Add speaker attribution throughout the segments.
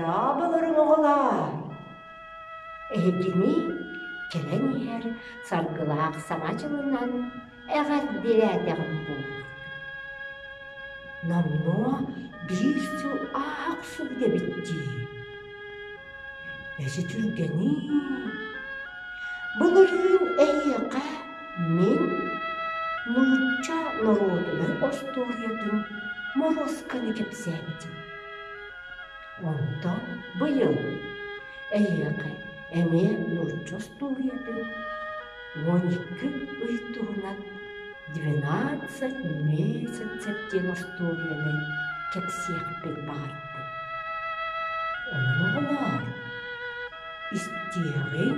Speaker 1: Дорооболоруҥ оҕолоор! Эһигини кэлэн иһэр саргылаах Саҥа дьылынан эҕэрдэлээтэҕим буолуохтун. Номнуо биир сыл ааһа охсубут эбит дии. Эчи түргэний! Былырыын эһиэхэ мин нуучча норуодунай остуоруйатын Моруосканы кэпсээбитим. Онтон быйыл эһиэхэ эмиэ нуучча остуоруйатын 12 ый туһунан Двенадцать месяцев диэн остуоруйаны кэпсиэхпин баҕардым. Онон оҕолоор, истиэҕиҥ,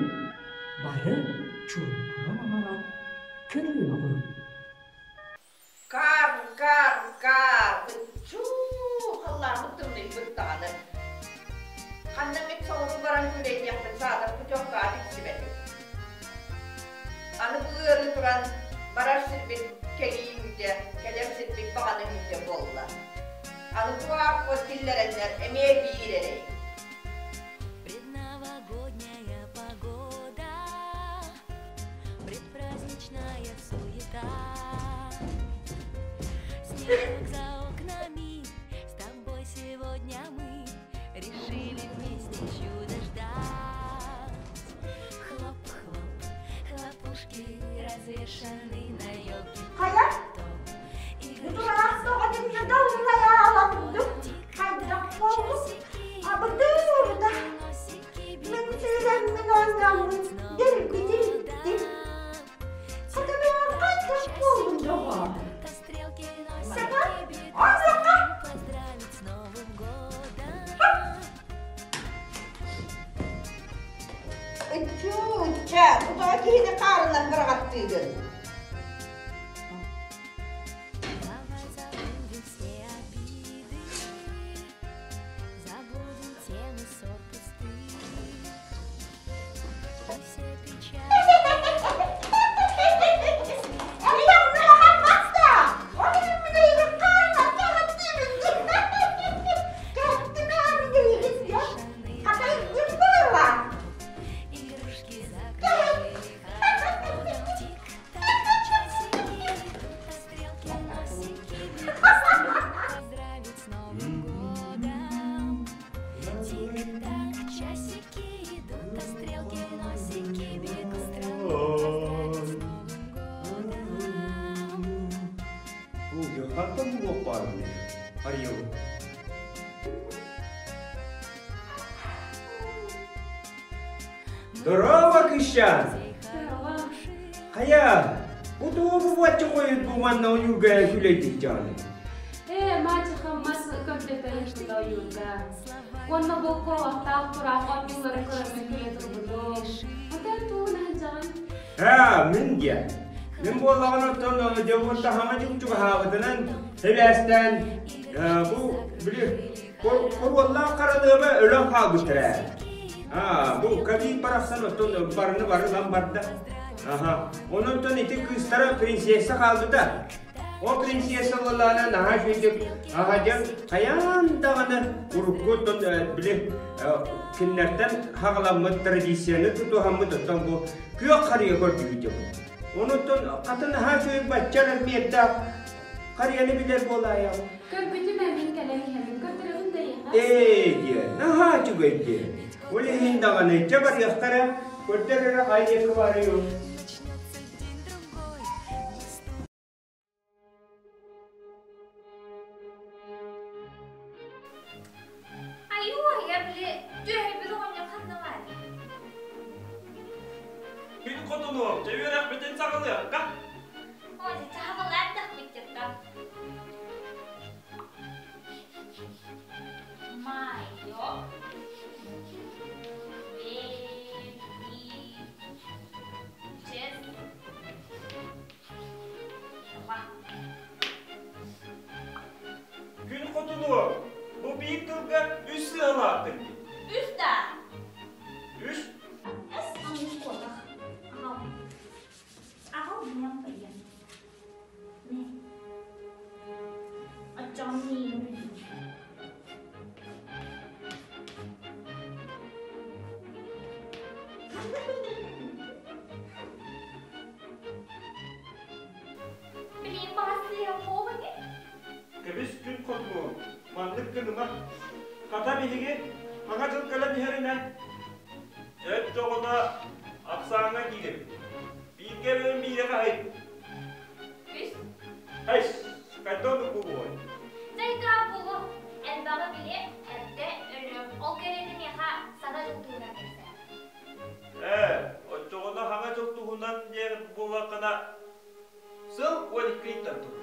Speaker 1: бары чуумпуран олорон көрүөҕүҥ.
Speaker 2: Кар, кар, кар, ыччуу, халлааммыт тымныйбыт даҕаны. Ханна эмит соҕуруу баран күүлэйдиэхпин саатар путевкаҕа тиксибэтим. Аны бу ыарыы туран барар сирбит кэлии үүтэ, кэлэр сирбит баҕана үүтэ буолла. Аны бу ааппыт киллэрэннэр эмиэ биир эрэй.
Speaker 3: Предновогодняя погода, предпраздничная суета. Снежок за окнами, с тобой сегодня мы решили вместе чудо ждать. Хлоп-хлоп, хлопушки развешаны на елке.
Speaker 4: Хайа?
Speaker 3: Игрушки
Speaker 4: Абытыырда мин сүүрэммин оонньооммун дэлби тириттим. Хатылыгар хайдах буоллун доҕоор? Саҥа оонньуохха!
Speaker 2: Ыччуу, ычча, бу тоҕо киһини хаарынан быраҕаттыыгын?
Speaker 3: Давай забудем все обиды, забудем темы ссор пустых и все печали. Игрушки закрыли хороводом, тик-так, часики идут, а стрелки носики бегут поздравить с Новым годом. Тик-так, часики идут, а стрелки носики бегут страну поздравить с Новым годом.
Speaker 5: Хантан булуохпаарбыный? Арыйабын. Здорово, Кыщан! Хайа, бу тугу бу хойут бу манна ойууга күлэйдик дьааны?
Speaker 6: Ээ, мачеха мас көмпөтө ойууга. Уонна бу куобахтаах тураах оонньуулары көрөммүн күлэ турбутум. Отон тугун аһынчаҕын?
Speaker 5: Аа, мин диэн. Мин буоллаҕына оттон дьоммун таһама чугчугаһаабытынан сибээстээн бу били Хоруоллаах харалыаба өлөн хаалбыттар ээ. Аа, бу ковид барахсан оттон барыны бары ылан барда. Аха. Онон ити кыыстара принцесса хаалбыта. Ол принцесса буоллаҕына наһаа үчүгэйдик аха дьэ хайаан даҕаны урукку оттон били кинилэртэн хаҕаламмыт традицияны тутуһаммыт оттон бу күөх харыйа көрдүүбүт дьоммут. Онуттан хата наһаа үчүгэй бачча размердаах Харыйаны билэр буолаайаҕын.
Speaker 6: Көрбүтүм ээ, мин кэлэн иһэбин. Көрдөрөбүн да эйиэхэ.
Speaker 5: Ээ диэ, наһаа үчүгэй диэ. Ол иһин даҕаны чэ барыахтара, көрдөр эрэ хайыакка барыйым.
Speaker 6: Айуу, я били түөһэйбит оҕонньор ханна баар?
Speaker 7: Күн хотунуом, дьэ үөрэхпитин саҕалыахха.
Speaker 6: Майо
Speaker 7: Күн хотунуо, бу биир тылга үс сыалаахтын дии.
Speaker 6: Үс да?
Speaker 7: Үс?
Speaker 6: Эс, аны куотах. Аҕал. Аҕал,
Speaker 8: Билиим баҕас буолуҥ
Speaker 7: Кэбис күн хотугу, маннык гыныма. Хата биһиги хаҥа дьыл кэлэн иһэринэн эт дьоҕуна ахсааҥҥа киирэбит. Бииргэ эбэбин биирэ хаһый?
Speaker 8: Үс.
Speaker 7: Хэс, хайда оннук буолуой?
Speaker 8: Дьайгаа буолуо. Элбэҕи билиэм, эрдэ өлүөм. Ол кэриэтэ миэхэ саҥа дьыл туһунан кэпсээ.
Speaker 7: Ээ, оччоҕуна хаҥа дьыл туһунан диэн буоллаххына, сыл 12 ыйтан турар.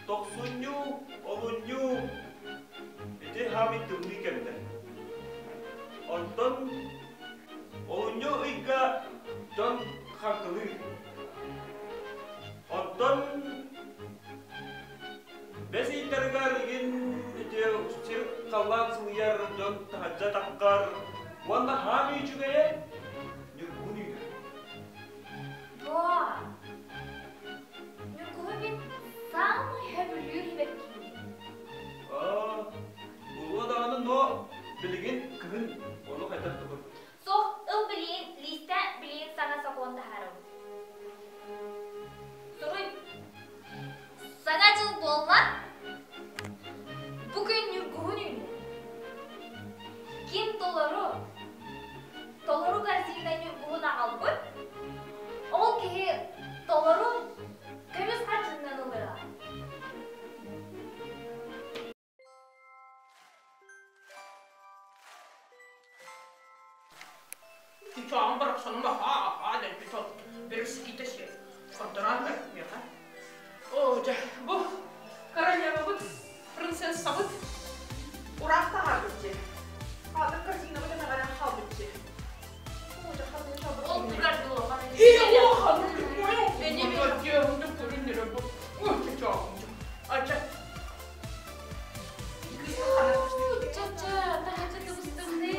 Speaker 7: Тохсунньу, олунньу ити хаамый тымныы кэмнэр. Онтон олунньу ыйга дьон хаҥкылыыр. Онтон бэс ыйдарыгар игин ити сир халлаан сылыйар, дьон таһырдьа таххар уонна хаан үчүгэйэ ньургун үүнэр.
Speaker 8: Дуо? Ньургуһун мин саамай сөбүлүүр сибэккибин.
Speaker 7: Аа, буолуо даҕаны, но билигин кыһын ону хайдах тугуй?
Speaker 8: Суох, ыл билигин лиистэ билигин саҥа сокуон таһаарабыт. Суруй. Саҥа дьыл буолла. Бу күн Ньургуһун үүннэ. Ким толору, толору корзина Ньургуһун аҕалбыт, ол киһи толору көмүс харчыннан ылыаҕа.
Speaker 9: Чычааҕым барахсаным аһаа аһаа дэлби тотто, бэрэскитэ сиэ, хардаран бэр миэхэ. Оо дьэ, бу королевабыт, принцессабыт ураах таһаарбыт дьэ. Аатын корзинабыт эмэҕэрэн хаалбыт дьэ. Оо дьэ, ханна чалбыт
Speaker 8: Ол турар дуо?
Speaker 9: Оо, ханна бу. Ой, чычааҕым дьэ. Ача.
Speaker 6: Ча-ча, таһыча тубустумныы.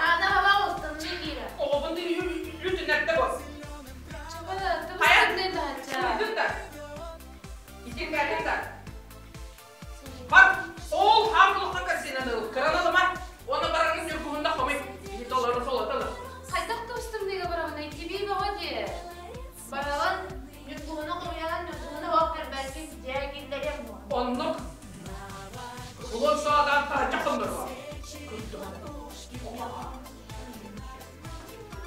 Speaker 8: Ана хава устумныы киирэ.
Speaker 9: Оҕобун үтүнэрдэ бу.
Speaker 6: Чаба, тубустумныы таһыча.
Speaker 9: Суруйдун да. Итиннэрдин да. Бар, ол хаам улахан корзинаны ыл, кыраны ылыма. Уонна бараргын ньургуһунна хомуй. Киһи толору солотон.
Speaker 6: Хайдах тубустумныыга барабын, тибии бөҕө дии.
Speaker 8: Бараҕын, ньургуһуну хомуйаҕын, ньургуһуну оһох кэлбэккин дьэ киллэриэм дуо?
Speaker 9: Оннук. Улун саадаан таһырдьа хонноруо. Кырдьаҕас.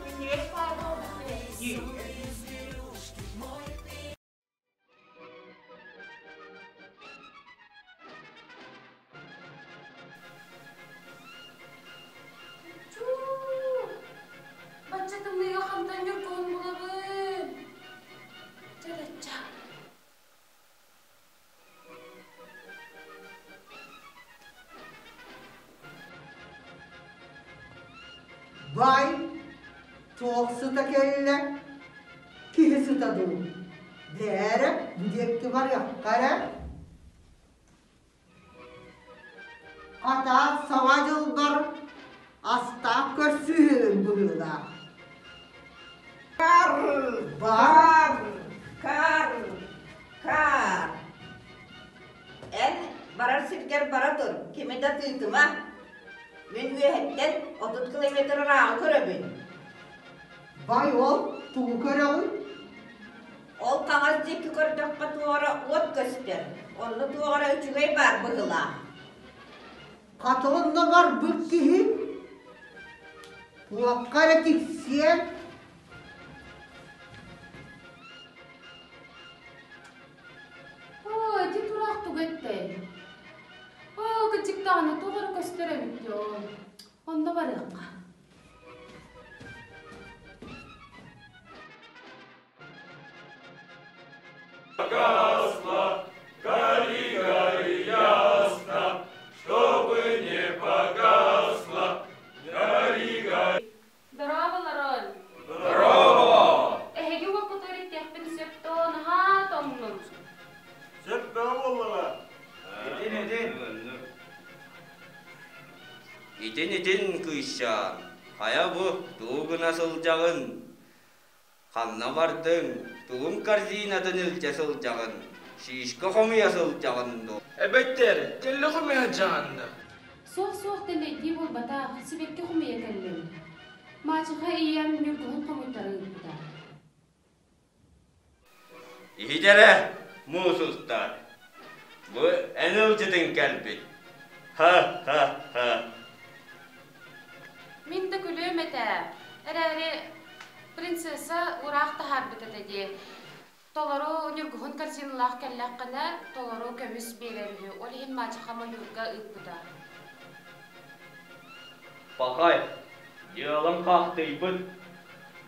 Speaker 8: Минньигэс баар буолбут.
Speaker 6: Чуу! Бачча тымныыга хантан ньургуһун булабын? Чарачча.
Speaker 4: Бай, туох сыта кэллэ? Киһи сыта дуу? Бээрэ, бу диэки барыахха эрэ. Хата, саҥа дьылбар астаах көрсүһүөн быһыылаах.
Speaker 2: Кар,
Speaker 4: Бар,
Speaker 2: кар, кар, кар. Эн барар сиргэр бара тур, кими да тыытыма. Мин үөһэттэн 30 километр ырааҕы көрөбүн.
Speaker 4: Бай ол тугу көрөҕүн?
Speaker 2: Ол хаҥас диэки көрдөххө туох эрэ уот көстөр, онно туох эрэ үчүгэй баар быһыылаах.
Speaker 4: Хата онно барбыт киһи туохха эрэ тиксиэн
Speaker 6: Оо, ити тураах тугу эттэй? Оо, кырдьык даҕаны туох эрэ көстөр эбит дьон. Онно барыахха.
Speaker 7: Погасла, гори, гори ясно, чтобы не погасла, гори, гори.
Speaker 6: Дорооболорун!
Speaker 7: Здорово!
Speaker 6: Эһиги уоппутугар иттиэхпин сөп дуо, наһаа тоҥнум.
Speaker 7: Сөп бөҕө буоллаҕа.
Speaker 5: Итин, итин. Итин, итин, кыысчаан. Хайа бу, тугу гына сылдьаҕын? Ханна бардыҥ, тугуҥ корзинатын илдьэ сылдьаҕын, шишка хомуйа сылдьаҕын дуо?
Speaker 10: Эбэттэр, кэллэ хомуйа дьаанна.
Speaker 6: Суох-суох тэлэйдии буолбатах, сибэкки хомуйа кэллим. Мачеха ийэм ньургуһун хомуйтара ыыппыта.
Speaker 5: Иһит эрэ, муус устар. Бу эн ылдьытыҥ кэлбит. Ха-ха-ха.
Speaker 6: Мин да күлүөм этэ. Эрээри принцесса ураах таһаарбыт этэ дии. Толору ньургуһун корзиналаах кэллэххинэ, толору көмүс биэрэр үһү. Ол иһин мачехам ойуурга ыыппыта.
Speaker 5: Пахай, дьыалам хаахтыйбыт.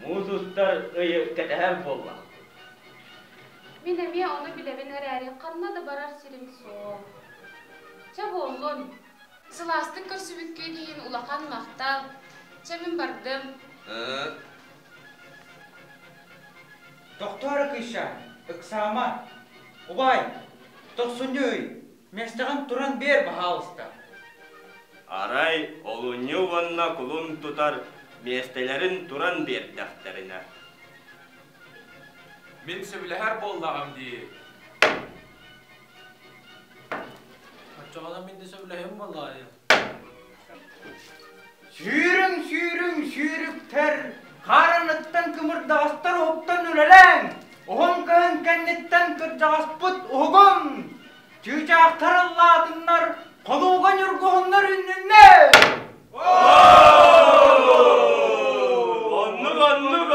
Speaker 5: Муус устар ыйы кэтэһэр буоллахпыт.
Speaker 6: Мин эмиэ ону билэбин эрээри, ханна да барар сирим суох. Чэ буоллун. Сылаастык көрсүбүккүт иһин улахан махтал. Чэ мин бардым.
Speaker 10: Тохтоо эрэ Кыша, ыксаама. Убаай, тохсунньу ый, миэстэҕин туран биэр баһаалыста.
Speaker 5: Арай олунньу уонна кулун тутар миэстэлэрин туран биэрдэхтэринэ.
Speaker 11: Мин сөбүлэһэр буоллаҕым дии.
Speaker 12: Оччоҕуна мин да сөбүлэһиэм буоллаҕа дии.
Speaker 10: Сүүрүҥ, сүүрүҥ, сүүрүктэр, хаарыныттан кымырдаҕастар уһуктан үлэлээҥ, уһун кыһын кэнниттэн кырдьаҕаспыт уһугун! Чыычаахтар ыллаатыннар, холууга ньургуһуннар үүннүннэр!
Speaker 5: Оннук, оннук!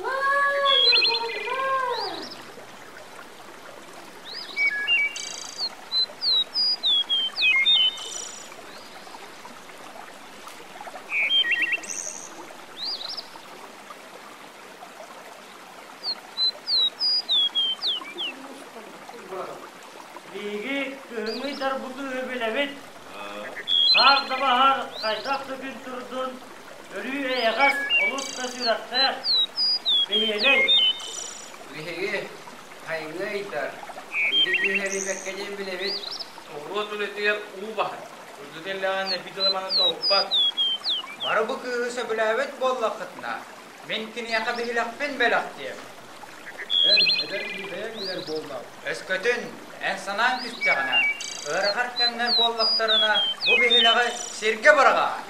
Speaker 6: Вай, Ньургуһуннар!
Speaker 7: Биһиги кыһыҥҥы дарбытыыһы билэбит. Хаар да баһар, хайдах да күн турдун, өрүү эйэҕэс, олус да сүрэхтээх, бэһиэлэй.
Speaker 13: Биһиги хайыҥҥы ыйдар, ити күһэрибэккэ диэн билэбит.
Speaker 11: Оҕуруот үлэтигэр уу баһар, үрдүк эллэҕин эбии тылыманы тоһуппат.
Speaker 10: Бары бу кыыһы сөбүлээбит буоллаххытына, мин киниэхэ биһилэхпин бэлэхтиэм.
Speaker 14: Эн эдэр киһи бэйэҥ билэр буоллаҕыҥ.
Speaker 10: Өскөтүн эн санааҥ түстэҕинэ, ыарахан кэмнэр буоллахтарына, бу биһилэҕи сиргэ быраҕаар.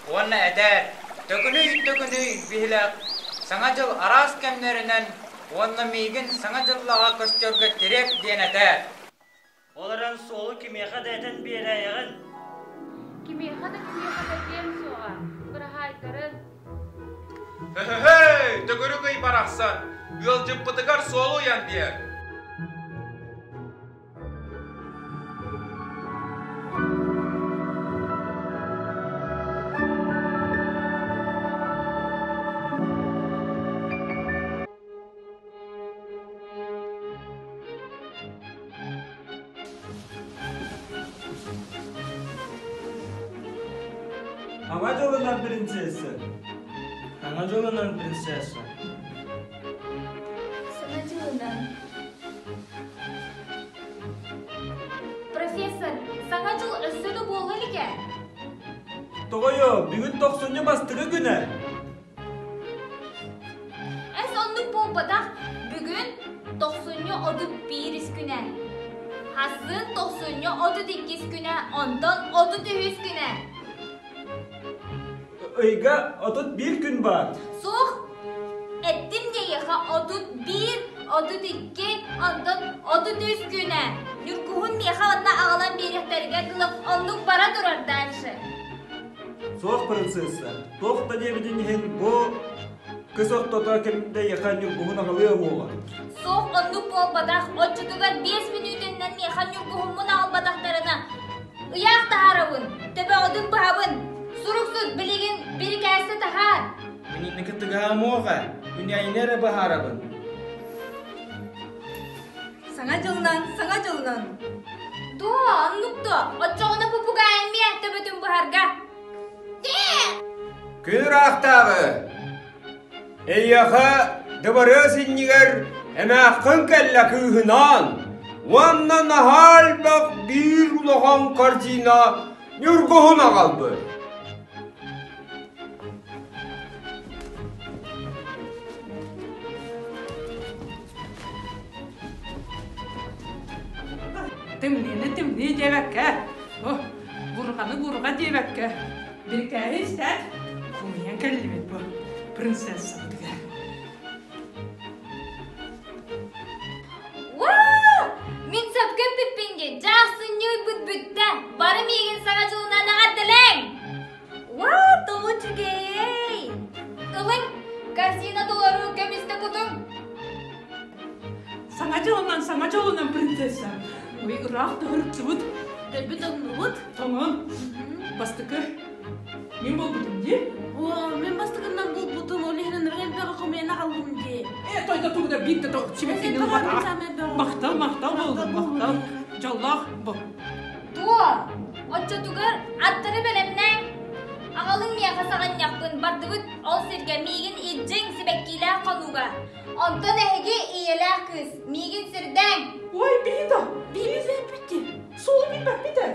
Speaker 10: Уонна этээр, төкүнүй-төкүнүй биһилэх Саҥа дьыл араас кэмнэринэн уонна миигин Саҥа дьыллаҕа көстөргө тириэрт диэн этээр.
Speaker 7: Ол эрэн суолу кимиэхэ да этэн биэрээйэҕин.
Speaker 6: Кимиэхэ да кимиэхэ да этиэм суоҕа, быраһаайдарын.
Speaker 11: Һөһөй, төгүрүк ый барахсан, ыалдьыппытыгар суолу ыйан биэр.
Speaker 5: Саҥа дьылынан принцесса.
Speaker 12: Саҥа дьылынан принцесса.
Speaker 8: Саҥа дьылынан. Профессор, саҥа дьыл өссө да буола илик ээ.
Speaker 5: Тоҕойо, бүгүн тохсунньу бастакы күнэ.
Speaker 8: Эс оннук буолбатах. Бүгүн тохсунньу 31 күнэ. Хасын тохсунньу 32 күнэ, онтон 33 күнэ.
Speaker 5: Ыйга 31 күн баар.
Speaker 8: Суох. Эттим эйиэхэ 31, 32, онтон 33 күнэ. Ньургуһун миэхэ онно аҕалан биэриэхтэригэр дылы оннук бара турар дальше.
Speaker 5: Суох принцесса, туох да диэбитин иһин бу кыс ортото ким да эйиэхэ ньургуһун аҕалыа буола.
Speaker 8: Суох оннук буолбатах, оччотугар биэс мүнүүтэннэн миэхэ ньургуһуммун аҕалбатахтарына ыйаах таһаарабын, төбөҕүтүн быһабын, суруксут билигин бирикээстэ таһаар.
Speaker 10: Мин
Speaker 11: Кинини кытыгаһа Күнэйини эрэ быһаарабын.
Speaker 8: Саҥа дьылынан, саҥа дьылынан! Дуо, оннук дуо? Оччоҕуна попугай эмиэ төбөтүн быһарга.
Speaker 5: Күн ыраахтааҕы! Эйиэхэ дыбарыас иннигэр эмээххин кэллэ кыыһынаан уонна наһаа элбэх биир улахан корзина ньургуһун аҕалбыт.
Speaker 9: Тымныыны тымныы диэбэккэ, бурҕаны бурҕа диэбэккэ, бирикээһи истээт, хомуйан кэллибит бу принцессабытыгар.
Speaker 8: Уаа! Мин сөпкө эппиппин дии, дьаахсынньыйбыт бүттэ, бары миигин саҥа дьылынан эҕэрдэлээҥ! Уаа, тоҕо үчүгэй! Ылыҥ, корзина толору көмүстэ кутуҥ!
Speaker 9: Саҥа дьылынан, саҥа дьолунан, принцесса! Ой, ыраах тоһуртубут.
Speaker 15: Дэлби тоҥнубут.
Speaker 9: Тоҥон. Бастакы мин буолбутум дии.
Speaker 15: О, мин бастакыннан булбутум, ол иһин ынырык элбэҕи хомуйан аҕаллым дии.
Speaker 9: Э, тойда тугуда биир да сибэккини ылбатаҕа. Махтал, махтал буоллун, махтал. Дьоллоох бу.
Speaker 8: Туо, оччотугар аттары бэлэмнээҥ. Аҕалыҥ миэхэ саҕынньахпын, бардыбыт ол сиргэ миигин илдьиҥ сибэккиилээх хонууга. Онтон эһиги ийэлээх кыыс, миигин сирдээҥ.
Speaker 9: Ой, биһи да, биһи билбэппит Суолу билбэппит ээ.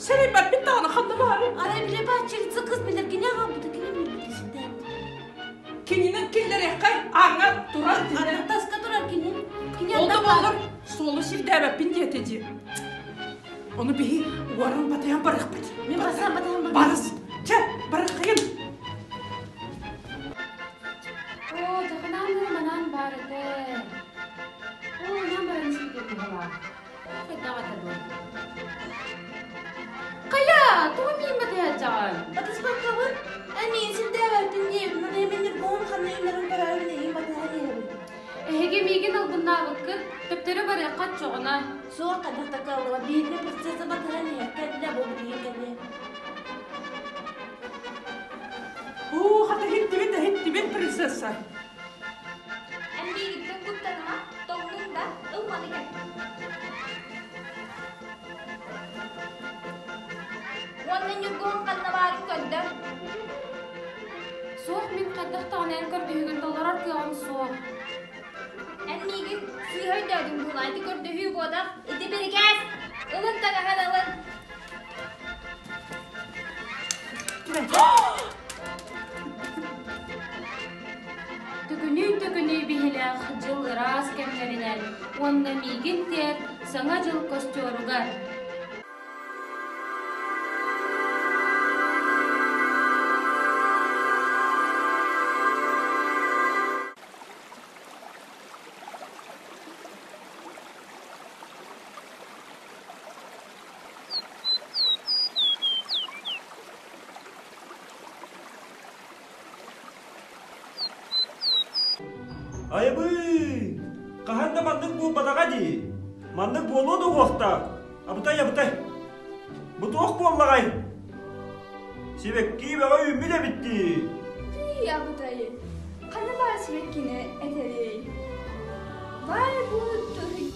Speaker 9: Сэрэйбэппит даҕаны ханна баары.
Speaker 15: Арай билэ бааччырица кыз билэр кини аҕалбыта кини билбит сирдээбит.
Speaker 9: Кинини киллэриэххэ ааҥҥа турар
Speaker 15: Аны таска турар кини. Кини
Speaker 9: Ол да буоллар суолу сирдээбэппин диэтэ дии. Ону биһи уоран батыйан барыахпыт.
Speaker 15: Мин басан батыйан барыах.
Speaker 9: Барыс. Чэ, барыаххайын.
Speaker 6: Оо, дьаханаан манаан баар этэ. Оо, анаан баран испитэ туһалаах. Хайдах этэ дуо? Хайа, тугу миин батыһаччаҕын?
Speaker 15: Батыспаккабын. Эн миин сирдээбэппин диэбин, ону мин ньургуһун ханна иҥнэрин көрөөрүн эйигин батыһан иһэбин.
Speaker 6: Эһиги миигин албыннаабыккыт, төптөрү барыахха оччоҕуна.
Speaker 15: Суох хайдах да кыаллыбат, бииргэ принцесса батыһан иһэр, кэллэ бу билигин кэлиэ.
Speaker 9: Оо, хата иһиттибит, иһиттибит, принцесса.
Speaker 8: Эн миигиттэн куттаныма, тоҥнуҥ да, ыл маны кэп. Уонна Ньургуһун ханна баарын көрдөр.
Speaker 6: Суох, мин хайдах даҕаны эн көрдөһүүгүн толорор кыаҕым суох.
Speaker 8: Эн миигин сыыһа өйдөөтүҥ буолуо, ити көрдөһүү буотах, ити бирикээс! Ылын таҥаһын ылын!
Speaker 6: Төкүнүй-төкүнүй биһилэх дьыл ыраас кэмнэринэн уонна миигин тиэр Саҥа дьыл костюоругар.
Speaker 7: Айыбыы! Хаһан да маннык буолбатаҕа дии. Маннык буолуо да уохтаах. Абытай, абытай. Бу туох буоллаҕай? Сибэкки бөҕө үүммүт эбит дии.
Speaker 16: Тыый, абытай. Ханна баар сибэккини этэрий? Бай бу тыый.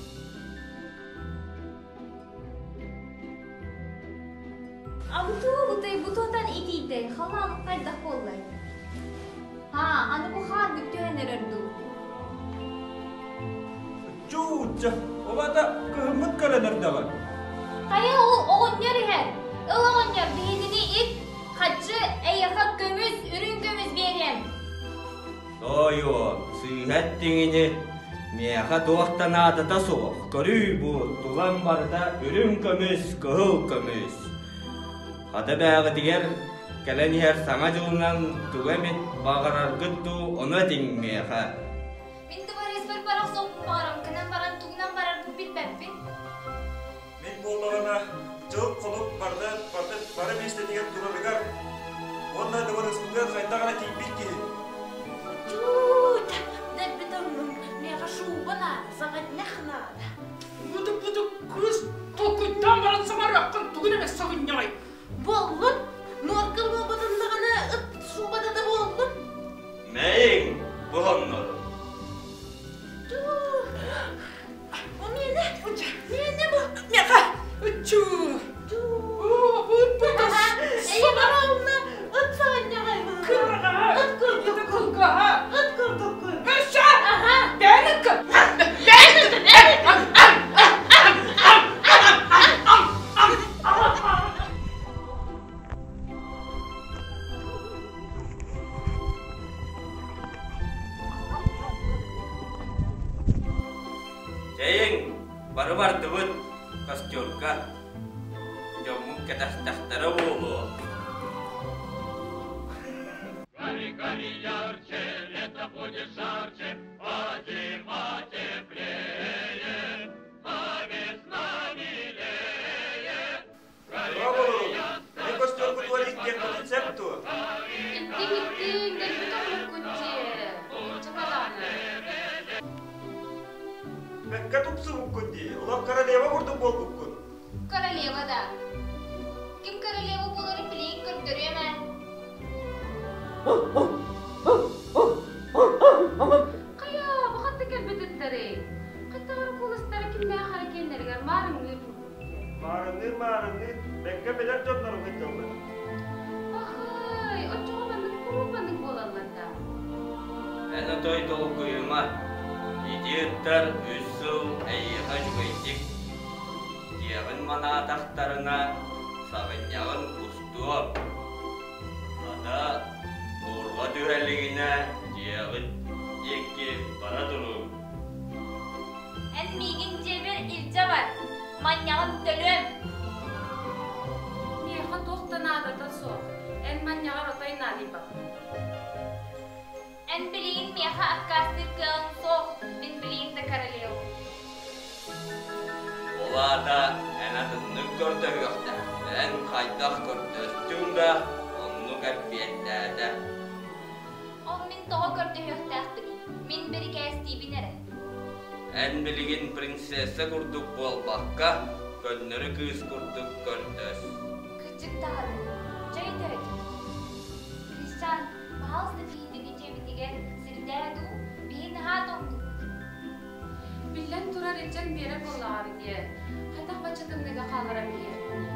Speaker 8: Абытуу-абытай бутуотан итийдэй, халаан хайдах буоллай? Haa, аны бу хаарбыт түһэн эрэр дуу?
Speaker 7: Чуучча, обата кыһыммыт кэлэн эрдэҕэ.
Speaker 8: Хайа ол оҕонньор иһэр? Ыл оҕонньор, биһигини ит, хаччы, эйиэхэ көмүс, үрүҥ көмүс биэриэм.
Speaker 5: Тоойуо, сыыһа эттиҥ ини, миэхэ туох да наадата суох, көрүүй бу, тулам барыта үрүҥ көмүс, кыһыл көмүс. Хата бээҕитигэр кэлэн иһэр Саҥа дьылынан тугу эмит баҕараргыт дуу, ону этиҥ миэхэ.
Speaker 8: Мин дыбарыаспар бара охсуохпун баҕарам, гынан баран тугунан барарбын билбэппин.
Speaker 7: Мин буоллаҕына дьыл-хонук барыта барыта бары миэстэтигэр турарыгар уонна дыбарыаспытыгар хайдах эрэ тиийбит киһи.
Speaker 15: Чуут, дэлби тоҥнум, миэхэ шуба наада, саҕынньах наада.
Speaker 9: Буду-буду кыыс толкуйдаан баран саҥарыаххын тугун эмэ саҕынньаҕай.
Speaker 15: Буоллун, нуорка буолбатыннаҕына ыт шубата да буоллун.
Speaker 17: Эйиҥ, бары бардыбыт, костерка. Дьоммун кэтэстэхтэрэ буолуо.
Speaker 18: Гори, гори ярче, лето будет жарче, а зима теплее, а весна милее.
Speaker 7: Бу костюргутугар иттиэхпитин сөп дуо?
Speaker 6: Иттиҥ, иттиҥ, дэлби тоҥмуккут дии. Чападааны.
Speaker 7: Бэккэ тупсубуккун дии, олох королева курдук буолбуккун.
Speaker 8: Королева да. Ким королева буоларын билигин көрдөрүөм ээ.
Speaker 6: Хайа, бу хатта кэлбититтэрий? Хаттаҕар куоластара кимнээх эрэ киэннэригэр маарыҥныыр курдук дии.
Speaker 7: Маарынныыр, маарынныыр, бэккэ билэр дьоннорум сылдьаллар.
Speaker 6: Пахай, оччоҕо маннык куруук маннык буолаллар да?
Speaker 17: Эн отой толкуйума, ити ыттар үс сыл эйиэхэ үчүгэйдик диэҕин манаатахтарына, саҕынньаҕын устуом. Хата, буурҕа түһэ илигинэ дьиэҕит диэки бара туруҥ.
Speaker 8: Эн миигин дьиэбэр илдьэ бар, манньаҕын төлүөм.
Speaker 6: Миэхэ туох да наадата суох, эн манньаҕар отой наадыйбаппын.
Speaker 8: Эн билигин миэхэ аккаастыыр кыаҕыҥ суох, мин билигин да королевабын.
Speaker 17: Ол аата эн атыннык көрдөһүөхтээх. Эн хайдах көрдөстүҥ да, оннук эппиэттээтэ.
Speaker 8: Ол мин тоҕо көрдөһүөхтээхпиний? Мин бирикээстиибин эрэ.
Speaker 17: Эн билигин принцесса курдук буолбакка, көннөрү кыыс курдук көрдөс.
Speaker 8: Кырдьык даҕаны, дьэ өйдөөтүм. Кыысчаан, пожалуйста, биһигини дьиэбитигэр сирдээ дуу, биһи наһаа тоҥнубут.
Speaker 6: Биллэн турар, илдьэн биэрэр буоллаҕар диэ. Хайдах бачча тымныыга хаалларан биһиэхпиний?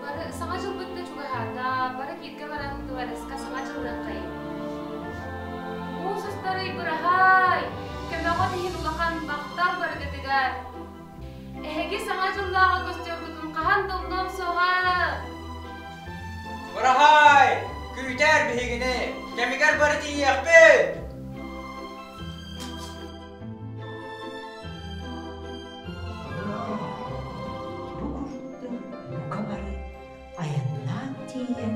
Speaker 6: Бары Саҥа дьылбыт да чугаһаата, бары бииргэ баран дворецка Саҥа дьыллыаххайыҥ. Муус устарый быраһаай! Көмөҕүт иһин улахан махтал барыгытыгар! Эһиги Саҥа дьыллааҕы костюргутун хаһан да умнуом суоҕа!
Speaker 10: Быраһаай! Күүтээр биһигини! Кэмигэр бары тиийиэхпит!
Speaker 1: Бу курдук бука бары айаннаан тиийэн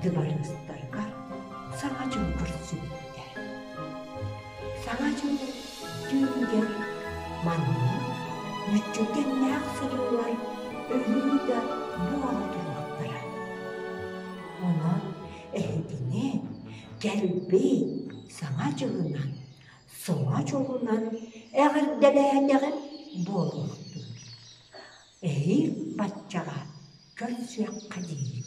Speaker 1: дыбарыастарыгар Саҥа дьыл көрсүбүттэр. Саҥа дьыл түүнүгэр маннык мүччүргэннээх сырыылар өрүү да буола туруохтара. Онон эһигини кэлбит Саҥа дьылынан Саҥа дьолунан эҕэрдэлээтэҕим буолуохтун. Эһиил баччаҕа көрсүөххэ диэри.